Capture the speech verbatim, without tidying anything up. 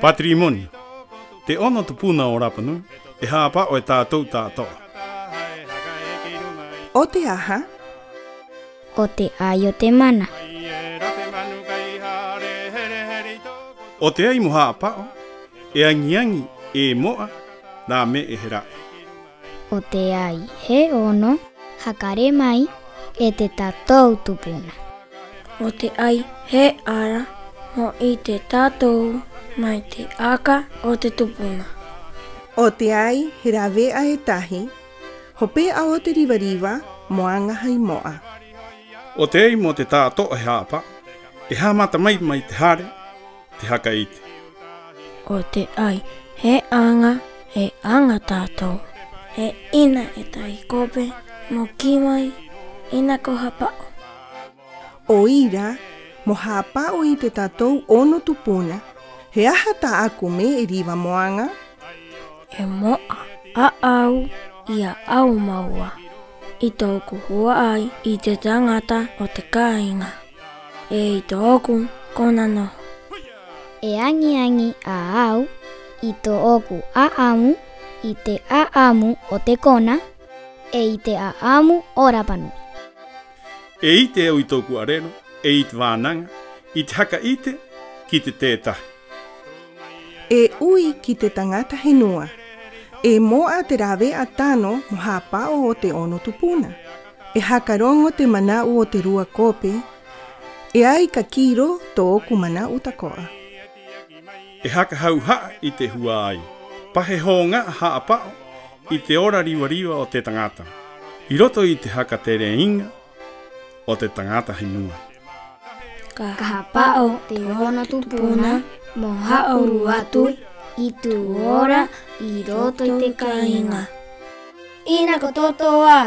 Patrimonio. Te 'ono tupuna o Rapa Nui e hāpa'o e tātou ta'ato'a. ¿'O te aha? 'O te ai o te mana. 'O te ai mo hāpa'o, e aŋi-aŋi, e mo'a rā me'e he ra'e. 'O te ai he 'ono haka rē mai e te tātou tupuna. 'O te ai he ara mo 'ite tātou mai te aka o te tupuna. 'O te ai he rāve'a e tahi hope'a o te riva-riva mo aŋa hai mo'a. 'O te ai mo te ta'ato'a he hāpa'o e ha'amata mai mai te hare te haka 'ite. 'O te ai he aŋa e aŋa tātou, 'e 'ina e tahi kope mo kī mai 'ina ko hāpa'o. 'O ira, mo hāpa'o i te tātou 'ono tupuna, ¿he aha tā'aku me'e riva mo aŋa? E mo'a 'a'au i 'a'au mau 'ā, i tō'oku hua'ai i te taŋata o te kāiŋa, 'e i tō'oku kona noho. E aŋi-aŋi a au i tō'oku 'a'amu i te 'a'amu o te kona, 'e i te 'a'amu o Rapa Nui. E 'ite au i tō'oku 'arero 'e i te vānaŋa, i te haka 'ite ki te tētahi. E 'ui ki te taŋata henua, e mo'a te rāve'a tano mo hāpa'o o te 'ono tupuna. E haka roŋo te mana'u o te rua kope, e ai ka kī rō tō'oku mana'u tako'a. E haka hauha'a i te hua'ai, pa he hōŋa'a hāpa'o i te ora riva-riva o te taŋata, 'i roto i te haka tere iŋa o te taŋata henua. Ka hāpa'o te 'ono tupuna mo ha'uru atu i tū ora 'i roto i te kāiŋa. 'Ina ko toto 'ā.